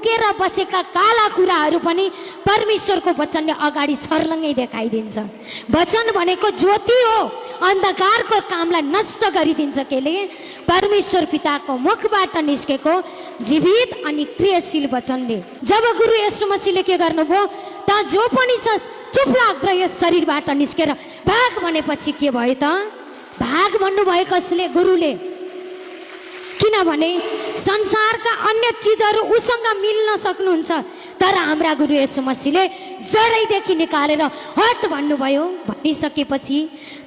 लुकेर बसेका काला कुराहरू पनि परमेश्वरको वचनले अगाडि छर्लङ्गै देखाइदिन्छ। वचन भनेको ज्योति हो, अन्धकारको कामलाई नष्ट गरिदिन्छ। केले परमेश्वर पिताको मुखबाट निस्केको जीवित अनि क्रियाशील वचनले। जब गुरु येशू मसीहले के गर्नुभयो त जो पनि छ चुप लाग र यस शरीरबाट निस्केर भाग भनेपछि के भयो त? भाग भन्नुभयो कसले? गुरुले। किनभने संसारका अन्य चिजहरू उसँग मिल्न सक्नुहुन्छ, तर हाम्रा गुरु येशू मसीहले जडैदेखि निकालेर हट भन्नुभयो। भनिसकेपछि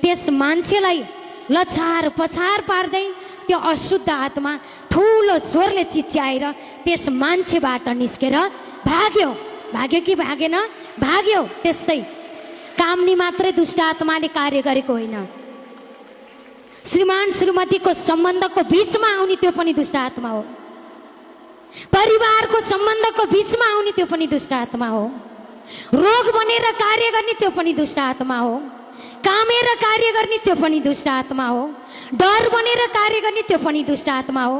त्यस मान्छेलाई लछार पछार पार्दै त्यो अशुद्ध आत्मा ठुलो स्वरले चिच्याएर त्यस मान्छेबाट निस्केर भाग्यो। भाग्यो कि भागेन? भाग्यो। त्यस्तै कामनी मात्रै दुष्ट आत्माले कार्य गरेको होइन, श्रीमान श्रीमतीको सम्बन्धको बीचमा आउने त्यो पनि दुष्ट आत्मा हो, परिवारको सम्बन्धको बीचमा आउने त्यो पनि दुष्ट आत्मा हो, रोग बनेर कार्य गर्ने त्यो पनि दुष्ट आत्मा हो, कामेर कार्य गर्ने त्यो पनि दुष्ट आत्मा हो, डर बनेर कार्य गर्ने त्यो पनि दुष्ट आत्मा हो,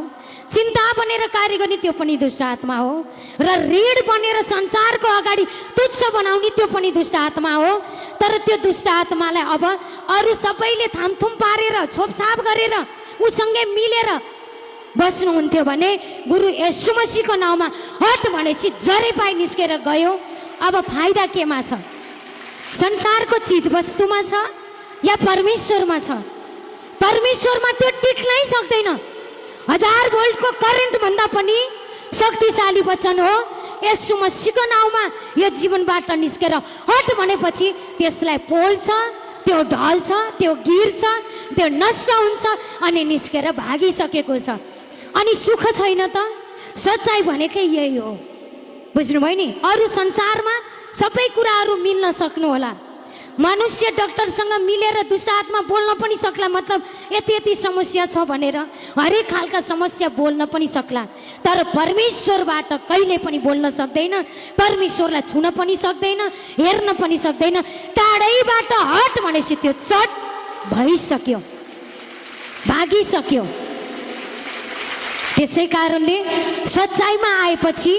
चिन्ता बनेर कार्य गर्ने त्यो पनि दुष्ट आत्मा हो, र ऋण बनेर संसारको अगाडि तुच्छ बनाउने त्यो पनि दुष्ट आत्मा हो। तर त्यो दुष्ट आत्मालाई अब अरू सबैले थामथुम पारेर छोपछाप गरेर उसँगै मिलेर बस्नुहुन्थ्यो भने गुरु येशू मसीहको नाउँमा हट भनेपछि जरै पाइ निस्केर गयो। अब फाइदा केमा छ? संसारको चीज वस्तुमा छ या परमेश्वरमा छ? परमेश्वरमा त्यो टिक्नै सक्दैन। 1000 भोल्टको करेन्ट भन्दा पनि शक्तिशाली वचन हो। येशू मसीहको नाउँमा यो जीवनबाट निस्केर हट भनेपछि त्यसलाई पोल्छ, त्यो ढल्छ, त्यो गिर्छ, त्यो नष्ट हुन्छ अनि निस्केर भागिसकेको छ। अनि सुख छैन त? सच्चाइ भनेकै यही हो, बुझ्नुभयो नि? अरू संसारमा सबै कुराहरू मिल्न सक्नु होला। मनुष्य डाक्टरसँग मिलेर दुष्ट आत्मा बोल्न पनि सक्ला, मतलब यति यति समस्या छ भनेर हरेक खालका समस्या बोल्न पनि सक्ला, तर परमेश्वरबाट कहिले पनि बोल्न सक्दैन, परमेश्वरलाई छुन पनि सक्दैन, हेर्न पनि सक्दैन। टाढैबाट हट भनेपछि त्यो चट भइसक्यो, भागिसक्यो। त्यसै कारणले सच्चाइमा आएपछि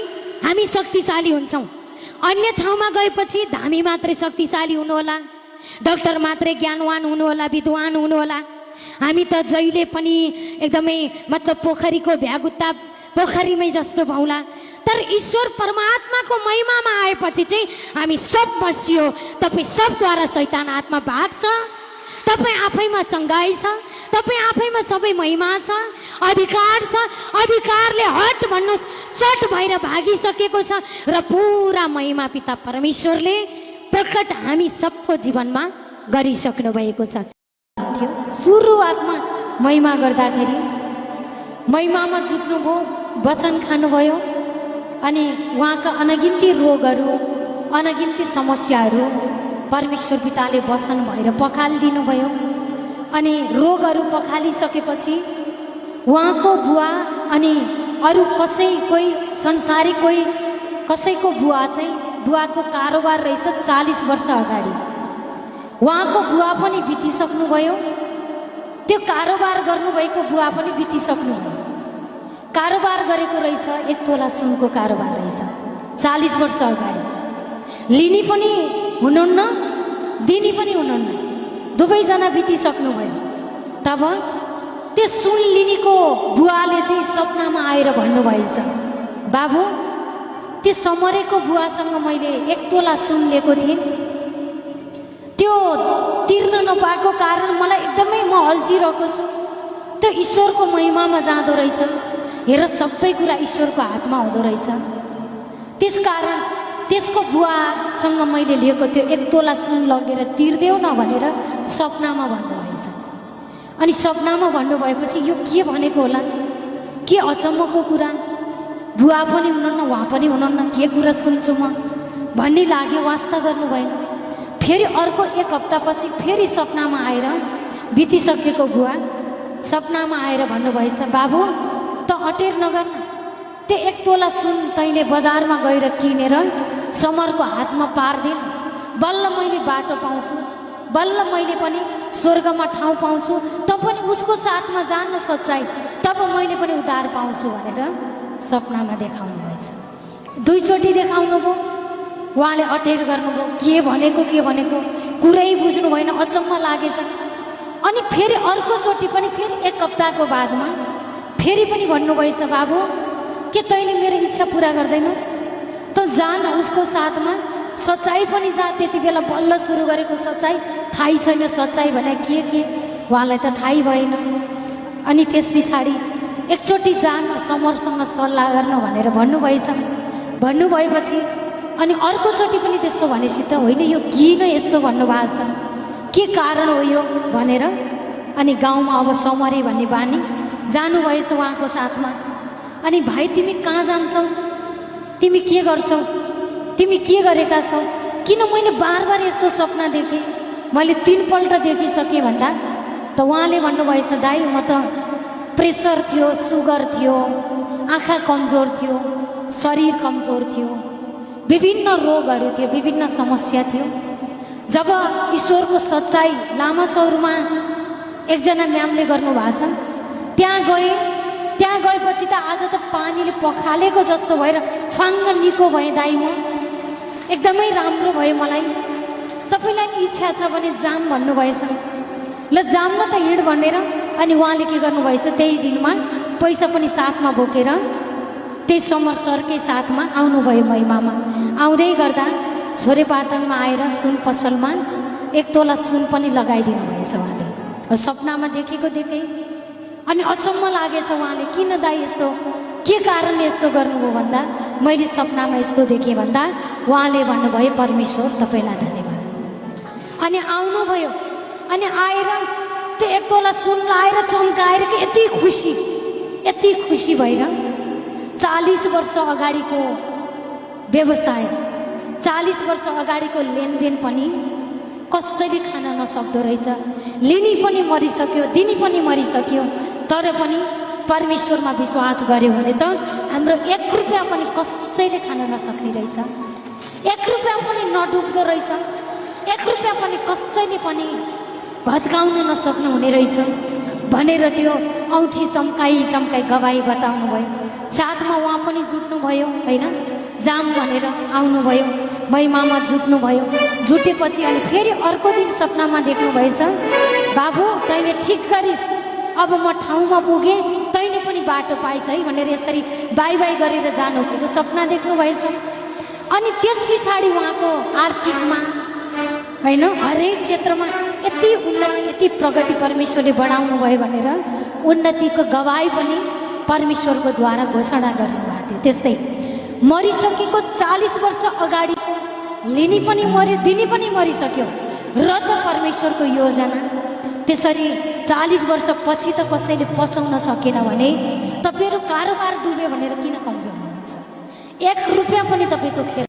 हामी शक्तिशाली हुन्छौँ। अन्य ठाउँमा गएपछि धामी मात्रै शक्तिशाली हुनुहोला, डाक्टर मात्रै ज्ञानवान हुनुहोला, विद्वान हुनुहोला। हामी त जहिले पनि एकदमै मतलब पोखरीको भ्यागुत्ता पोखरीमै जस्तो भौला। तर ईश्वर परमात्माको महिमामा आएपछि चाहिँ हामी सब मसियो। तपाईँ सबद्वारा शैतान आत्मा भाग्छ, तपाईँ आफैमा चङ्गाई छ, तपाईँ आफैमा सबै महिमा छ, अधिकार छ। अधिकारले हट भन्नुहोस्, चट भएर भागिसकेको छ र पुरा महिमा पिता परमेश्वरले प्रकट हामी सबको जीवनमा गरिसक्नु भएको छ। सुरुवातमा महिमा गर्दाखेरि महिमामा जुट्नुभयो, वचन खानुभयो, अनि उहाँका अनगिन्ती रोगहरू, अनगिन्ती समस्याहरू परमेश्वर पिताले वचन भएर पखालिदिनु भयो। अनि रोगहरू पखालिसकेपछि उहाँको बुवा अनि अरू कोही संसारिक कसैको बुवाको कारोबार रहेछ 40 वर्ष अगाडि। उहाँको बुवा पनि बितिसक्नुभयो, त्यो कारोबार गर्नुभएको बुवा पनि बितिसक्नुभयो। कारोबार गरेको रहेछ 1 तोला सुनको कारोबार रहेछ 40 वर्ष अगाडि। लिने पनि हुनुहुन्न, दिने पनि हुनुहुन्न, दुवैजना बितिसक्नुभयो। तब त्यो सुन लिनेको बुवाले चाहिँ सपनामा आएर भन्नुभएछ, बाबु त्यो समरेको बुवासँग मैले 1 तोला सुन लिएको थिएँ, त्यो तिर्न नपाएको कारण मलाई एकदमै म अल्झिरहेको छु। त्यो ईश्वरको महिमामा जाँदो रहेछ। हेर, सबै कुरा ईश्वरको हातमा हुँदो रहेछ। त्यसकारण त्यसको बुवासँग मैले लिएको त्यो 1 तोला सुन लगेर तिर्देऊ न भनेर सपनामा भन्नुभएछ। अनि सपनामा भन्नुभएपछि यो के भनेको होला, के अचम्मको कुरा, बुवा पनि हुनुहुन्न, उहाँ पनि हुनुहुन्न, के कुरा सुन्छु म भन्ने लाग्यो। वास्ता गर्नु भएन। फेरि अर्को 1 हप्तापछि फेरि सपनामा आएर बितिसकेको बुवा सपनामा आएर भन्नुभएछ, बाबु त अटेर नगर्न, त्यो 1 तोला सुन तैँले बजारमा गएर किनेर समरको हातमा पार्दिन, बल्ल मैले बाटो पाउँछु, बल्ल मैले पनि स्वर्गमा ठाउँ पाउँछु, त पनि उसको साथमा जान्न सच्चाइ, तब मैले पनि उद्धार पाउँछु भनेर सपनामा देखाउनु भएछ। दुईचोटि देखाउनु भयो, उहाँले अटेर गर्नुभयो, के भनेको कुरै बुझ्नु भएन, अचम्म लागेछ। अनि फेरि अर्कोचोटि पनि फेरि 1 हप्ताको बादमा फेरि पनि भन्नुभएछ, बाबु के तैँले मेरो इच्छा पुरा गर्दैनस् त जान उसको साथमा, सच्चाइ पनि जा। त्यति बेला बल्ल सुरु गरेको सच्चाइ थाहै छैन, सच्चाइ भने के उहाँलाई त थाहै भएन। अनि त्यस पछाडि एकचोटि जान समरसँग सल्लाह गर्न भनेर भन्नुभएपछि अनि अर्कोचोटि पनि त्यस्तो भनेपछि त होइन, यो किन यस्तो भन्नुभएको छ, के कारण हो यो भनेर अनि गाउँमा अब समरे भन्ने बानी जानुभएछ उहाँको साथमा। अनि भाइ तिमी कहाँ जान्छौ, तिमी के गर्छौ, तिमी के गरेका छौ, किन मैले बार यस्तो सपना देखेँ, मैले 3 पल्ट देखिसकेँ भन्दा त उहाँले भन्नुभएछ, दाइ म त प्रेसर थियो, सुगर थियो, आँखा कमजोर थियो, शरीर कमजोर थियो, विभिन्न रोगहरू थियो, विभिन्न समस्या थियो। जब ईश्वरको सच्चाइ लामाचौरमा एकजना म्यामले गर्नुभएको छ, त्यहाँ गएपछि त आज त पानीले पखालेको जस्तो भएर छ्वाङ्ग निको भएँ दाइ, म एकदमै राम्रो भयो मलाई। तपाईँलाई इच्छा छ भने जाम भन्नुभएछ, ल जाम न त हिँड भनेर। अनि उहाँले के गर्नुभएछ, त्यही दिनमा पैसा पनि साथमा बोकेर त्यही समर सरकै साथमा आउनुभयो महिमामा। आउँदै गर्दा छोरेपाटनमा आएर सुन पसलमा 1 तोला सुन पनि लगाइदिनु भएछ उहाँले, सपनामा देखेको देखेँ। अनि अचम्म लागेछ उहाँले, किन दाइ यस्तो, के कारणले यस्तो गर्नुभयो भन्दा मैले सपनामा यस्तो देखेँ भन्दा उहाँले भन्नुभयो, परमेश्वर तपाईँलाई धन्यवाद। अनि आउनुभयो, अनि आएर त्यो 1 तोला सुन लाएर चम्काएर कि यति खुसी भएर 40 वर्ष अगाडिको व्यवसाय, 40 वर्ष अगाडिको लेनदेन पनि कसैले खान नसक्दो रहेछ। लिनी पनि मरिसक्यो, दिनी पनि मरिसक्यो, तर पनि परमेश्वरमा विश्वास गर्यो भने त हाम्रो 1 रुपियाँ पनि कसैले खान नसक्ने रहेछ, 1 रुपियाँ पनि नडुब्दो रहेछ, 1 रुपियाँ पनि कसैले पनि भत्काउन नसक्नु हुने रहेछ भनेर त्यो औँठी चम्काई गवाई बताउनु भयो। साथमा उहाँ पनि जुट्नु भयो होइन, जाम भनेर आउनुभयो, महिमामा जुट्नु भयो। जुटेपछि अनि फेरि अर्को दिन सपनामा देख्नु भएछ, बाबु तैँले ठिक गरिस्, अब म ठाउँमा पुगेँ, तैँले पनि बाटो पाइस् है भनेर यसरी बाई गरेर जानु भएको सपना देख्नु भएछ। अनि त्यस पछाडि उहाँको आर्थिकमा होइन हरेक क्षेत्रमा यति उन्नति, यति प्रगति परमेश्वरले बढाउनु भयो भनेर उन्नतिको गवाई पनि परमेश्वरको द्वारा घोषणा गर्नुभएको थियो। त्यस्तै मरिसकेको 40 वर्ष अगाडि लिनी पनि मर्यो, दिनी पनि मरिसक्यो र त परमेश्वरको योजना त्यसरी 40 वर्षपछि त कसैले पचाउन सकेन भने तपाईँहरू कारोबार डुब्यो भनेर किन कमजोर हुनुहुन्छ? 1 रुपियाँ पनि तपाईँको खेर